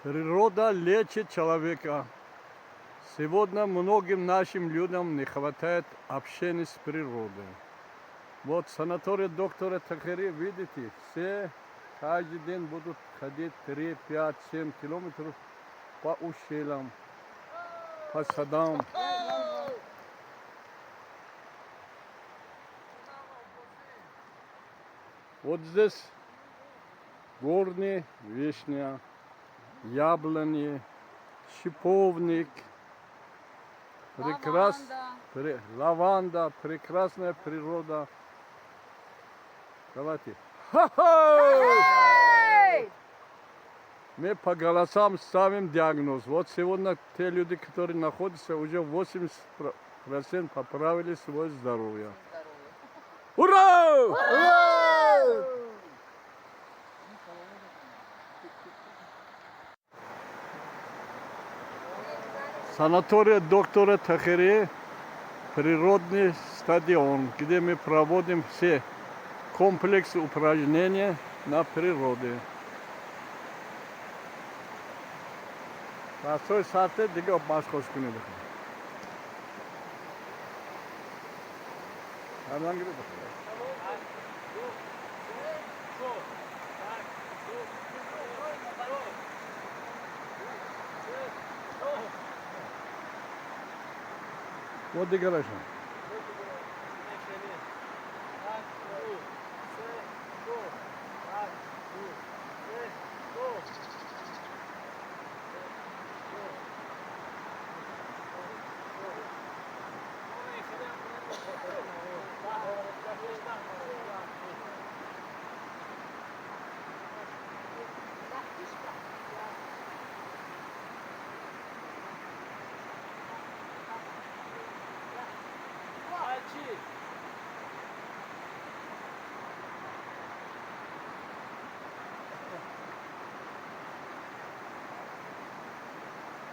Природа лечит человека. Сегодня многим нашим людям не хватает общения с природой. Вот санаторий доктора Тахири, видите, все каждый день будут ходить 3, 5, 7 километров по ущельям, по садам. Вот здесь горные вишня, яблони, шиповник, Лаванда. Лаванда, прекрасная природа. Давайте. Ха-ха! Мы по голосам ставим диагноз. Вот сегодня те люди, которые находятся, уже 80% поправили свое здоровье. Ура! Санатория доктора Тахири, природный стадион, где мы проводим все комплексы упражнений на природе. Дастҳои сарте дига машқош кунед. Ҳаман гиред. Вот дигарашон.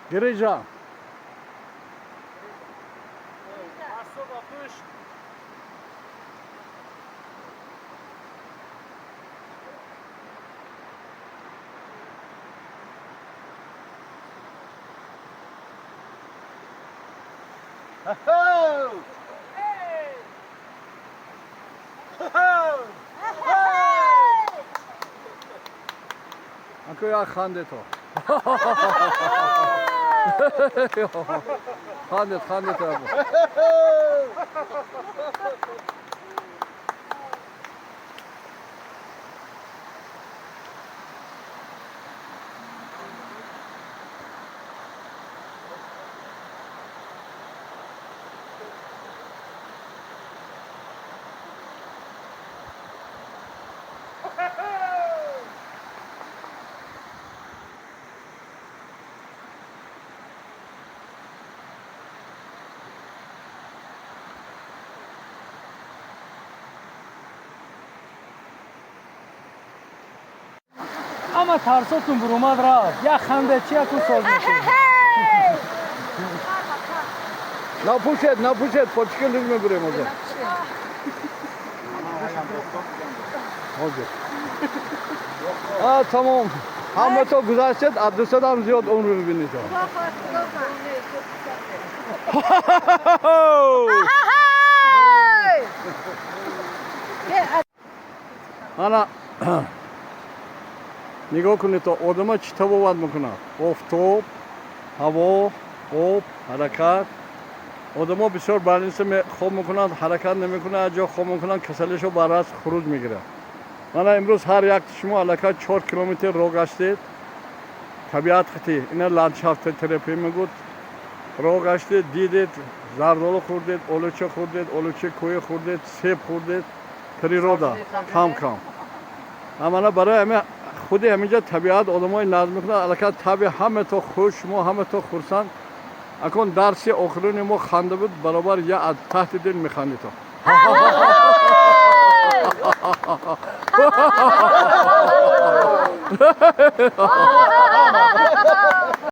Грижа. Особо пуш. Ако я хандето. Хандет, хандет або. Ама тарсотун буромад рафт. Як ханде чи яку соз мекунед? Напушед, напушед, почки луж мебурем озо. Ҳозир. А, тамом. Ҳама то гузаштед, аз 200 ҳам зиёд умр мебинед. Ана нигоҳ кунед, то одама чӣ табобат мекунад: офтоб, ҳаво, об, ҳаракат. Одамо бисёр больница хоб мекунанд, ҳаракат намекунанд, ҷо хоб мекунанд, касалишо баррас хуруҷ мегирад. Мана имрӯз ҳар як шумо аллакай 4 километр роҳ гаштед, табиат хати ина ландшафт терапия мегӯд. Роҳ гаштед, дидед, зардолу хӯрдед, олуча хӯрдед, олучаи кӯҳӣ хӯрдед, себ хӯрдед. Природа кам кам амана барои ҳами худи ҳаминҷа табиат одамои назм мекунад. Аллакай таби ҳама то хуш, шумо ҳама то хурсанд. Акун дарси охирони мо ханда буд, баробар я аз таҳти дил механдед.